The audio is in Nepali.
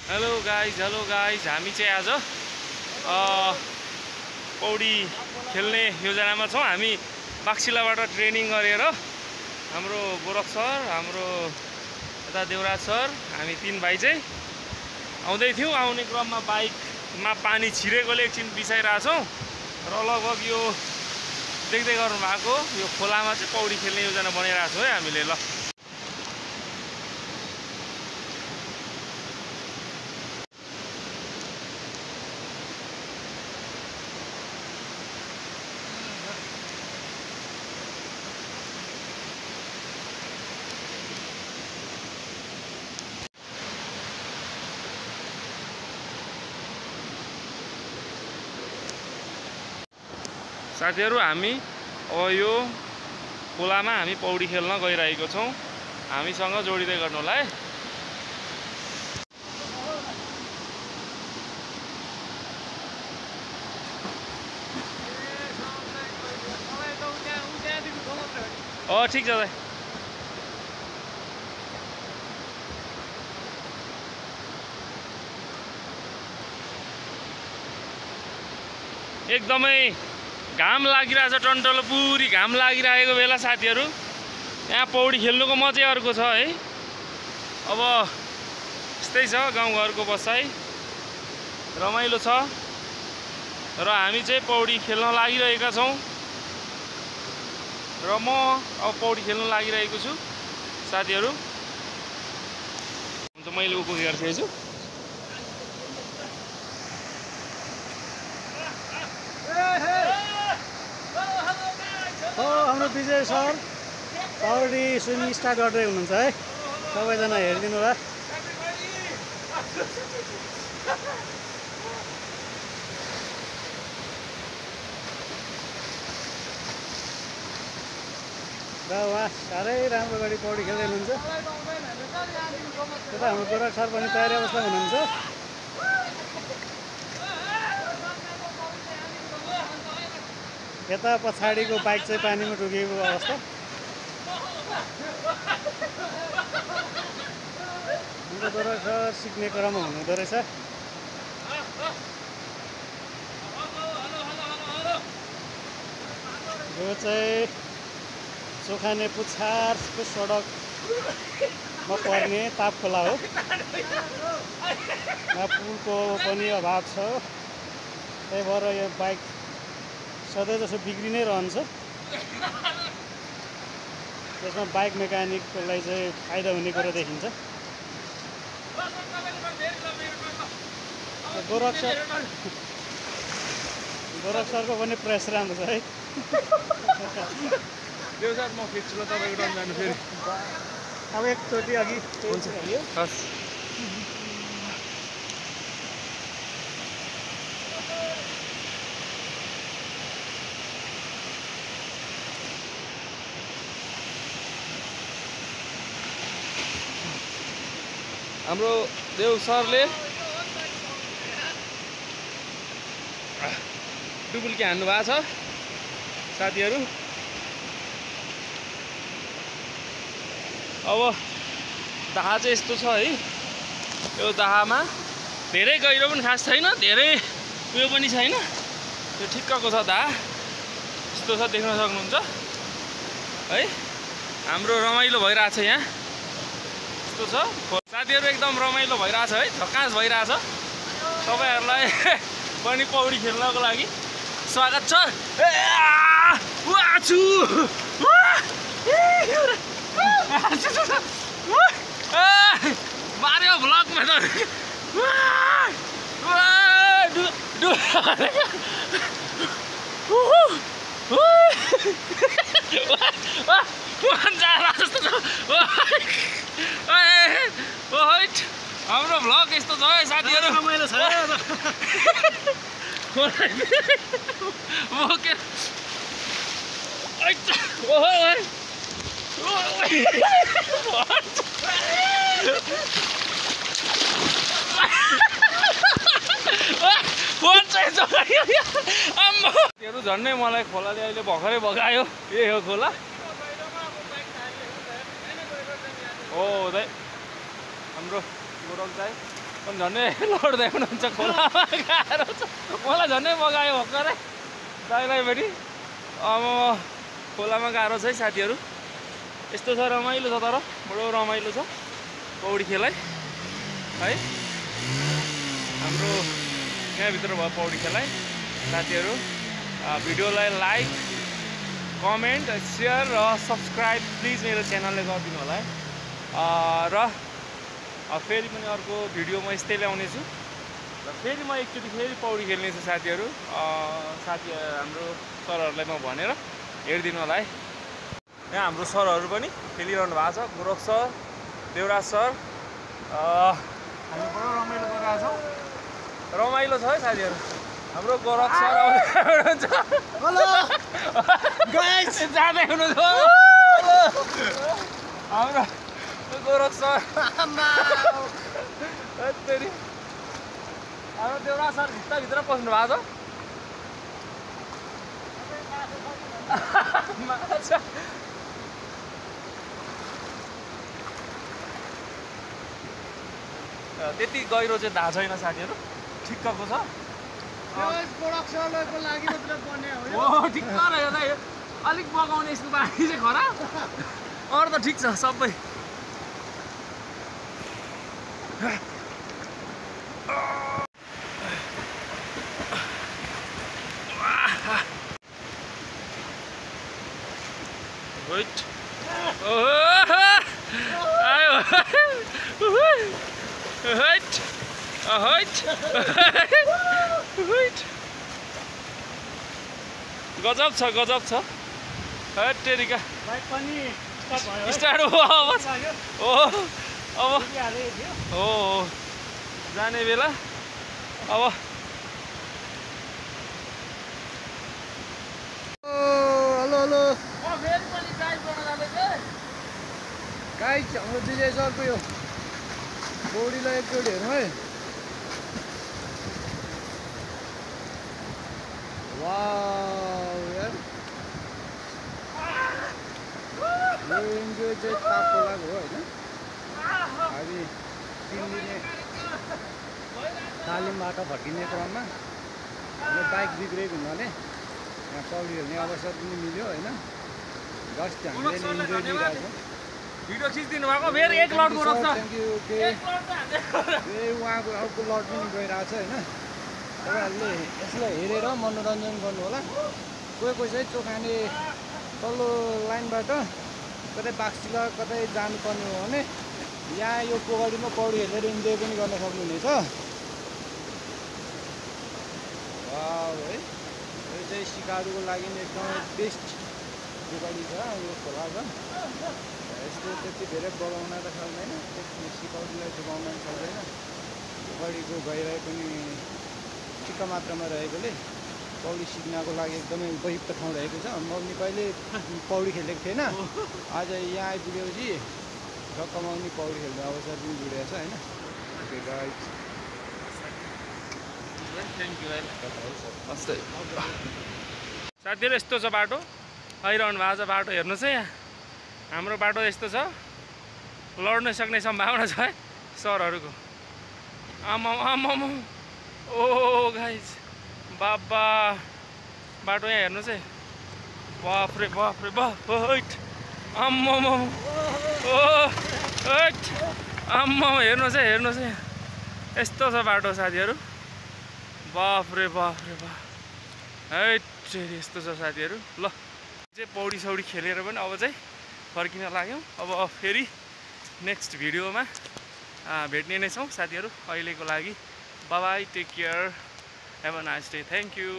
हेलो गाइज हामी चाहिँ आज पौडी खेल्ने योजनामा छौँ। हामी बाक्सिलाबाट ट्रेनिङ गरेर हाम्रो गोरख सर, हाम्रो यता देवराज सर, हामी 3 भाइ चाहिँ आउँदै थियौँ। आउने क्रममा बाइकमा पानी छिरेकोले एकछिन बिसाइरहेछौँ र लगभग यो देख्दै गर्नु भएको यो खोलामा चाहिँ पौडी खेल्ने योजना बनाइरहेको छौँ है हामीले। ल साथीहरु, हामी अब यो खोलामा हामी पौडी खेल्न गइरहेको छौँ। हामीसँग जोडिदै गर्नु होला है। ठिक छ दाइ। एकदमै घाम लागिरहेछ, टन्टलो पुरी घाम लागिरहेको बेला साथीहरु यहाँ पौडी खेल्नुको मजै अर्को छ है। अब यस्तै छ गाउँघरको बसाइ, रमाइलो छ र हामी चाहिँ पौडी खेल्न लागिरहेका छौँ र म अब पौडी खेल्न लागिरहेको छु साथीहरु। हुन्छ, मैले उको गर्छु। हाम्रो विजय सर पौडी स्विमिङ स्टार्ट गर्दै हुनुहुन्छ है। सबैजना हेरिदिनु होला। र उहाँ साह्रै राम्रो गरी पौडी खेल्दै हुनुहुन्छ। त्यता हाम्रो गोरख सर पनि तयारी अवस्थामा हुनुहुन्छ। यता पछाडिको बाइक चाहिँ पानीमा डुबेको अवस्था। हाम्रो गोरख सर सिक्ने क्रममा हुनुहुँदो रहेछ। यो चाहिँ चोखाने पुच्छारको सडकमा पर्ने ताप खोला हो। यहाँ पुलको पनि अभाव छ, त्यही भएर यो बाइक सधैँ जसो बिग्रि नै रहन्छ। त्यसमा बाइक मेकानिकलाई चाहिँ फाइदा हुने कुरो देखिन्छ। गोरख सरको पनि प्रयास राम्रो छ है। देवसाथ म फिक्स ल, तपाईको टर्न जानु फेरि। अब एकचोटि अघि हुन्छ। हस्, हाम्रो देव सरले डुबुल्की हान्नु भएको छ साथीहरु। अब दाहा चाहिँ यस्तो छ है। यो दाहामा धेरै गहिरो पनि खास छैन, धेरै उयो पनि छैन, यो ठिक्कको छ दाहा। यस्तो छ, देख्न सक्नुहुन्छ है। हाम्रो रमाइलो भइरहेछ यहाँ। यस्तो छ साथीहरु, एकदम रमाइलो भइरहेछ है, झकास भइरहेछ। तपाईहरुलाई पनि पौडी खेल्नको लागि स्वागत छ। मार्यो भ्लगमा त। हाम्रो भ्लग यस्तो छ है साथीहरु। रमाइलो छ। झन्डै मलाई खोलाले अहिले भर्खरै बगायो। यही हो खोला। हो दाइ, हाम्रो गोरख दाइ अनि झन्डै लड्दै हुनुहुन्छ खोलामा गाह्रो छ मलाई झन्डै बगायो भर्खरै दाइलाई पनि अब खोलामा गाह्रो छ है साथीहरू यस्तो छ रमाइलो छ तर बडो रमाइलो छ पौडी खेलाइ है हाम्रो यहाँभित्र भयो पौडी खेलाइ साथीहरू भिडियोलाई लाइक कमेन्ट सेयर र सब्सक्राइब प्लिज मेरो च्यानलले गरिदिनु होला है र फेरि पनि अर्को भिडियो म यस्तै ल्याउने छु र फेरि म एकचोटि फेरि पौडी खेल्ने छु साथीहरू साथी हाम्रो सरहरूलाई म भनेर हेरिदिनु होला है यहाँ हाम्रो सरहरू पनि खेलिरहनु भएको छ गोरख सर देवराज सर हामी बडो रमाइलो गरिरहेको छौँ रमाइलो छ है साथीहरू हाम्रो गोरख सर हुनुहुन्छ हेलो गाइस जाँदै हुनुहुन्छ हाम्रो गोरख सर तेरि हाम्रो देउरा सर भित्र पस्नु भएको छ त्यति गहिरो चाहिँ थाहा छैन साथीहरू ठिक्कको छ हो ठिक्क रहेछ त अलिक बगाउने यसको बानी चाहिँ खराब अरू त ठिक छ सबै Wait. गजब छ हट तेरिका बाइक पनि स्टार्ट हो अब हो जाने बेला अब हेलो गाइस हाम्रो विजय सरको यो पौडीलाई एकचोटि हेरौँ है वाउ यार यो इन्जोय चाहिँ तापको लागि हो होइन हामी 3 दिने तालिमबाट फर्किने क्रममा हाम्रो बाइक बिग्रेको हुनाले यहाँ पौडी हेर्ने अवसर पनि मिल्यो होइन जस्ट हामीले इन्जोय लिइरहेको भिडियो खिचिदिनु भएको फेरि एक लट गोरख छ थ्याङ्क यू उहाँको अर्को लट पनि गइरहेको छ होइन तपाईँहरूले यसलाई हेरेर मनोरञ्जन गर्नु होला कोही चाहिँ चोखाने तल्लो लाइनबाट कतै बाक्सिला कतै जानुपर्ने हो भने यहाँ यो पोखरीमा पौडी हेरेर इन्जोय पनि गर्न सक्नुहुनेछ वाउ है यो चाहिँ सिकारुको लागि एकदमै बेस्ट पोखरी छ यो खोला छ यस्तो त्यति धेरै बगाउन त सक्दैन सिकाउरीलाई जोगाउन सक्दैन पोखरीको गहिराइ पनि ठिक्क मात्रामा रहेकोले पौडी सिक्नको लागि एकदमै उपयुक्त ठाउँ रहेको छ मौनी कहिले पौडी खेलेको थिएन आज यहाँ आइपुगेपछि झक्क मौनी पौडी खेल्ने अवसर पनि जुडेको छ होइन ओके गाइस साथीहरू यस्तो छ बाटो आइरहनु भएको छ बाटो हेर्नुहोस् है यहाँ हाम्रो बाटो यस्तो छ लड्न सक्ने सम्भावना छ है सरहरूको आमाम ओ गाइस बाबा बाटो यहाँ हेर्नुहोस् है बाफ रे बाफ आमाम ओ आम्मा हेर्नुहोस् है यस्तो छ बाटो साथीहरू बाफ रे बाफ यस्तो छ साथीहरू ल चाहिँ पौडी सौडी खेलेर पनि अब चाहिँ फर्किन लाग्यौँ अब फेरि नेक्स्ट भिडियोमा भेट्ने नै छौँ साथीहरू अहिलेको लागि bye bye take care have a nice day thank you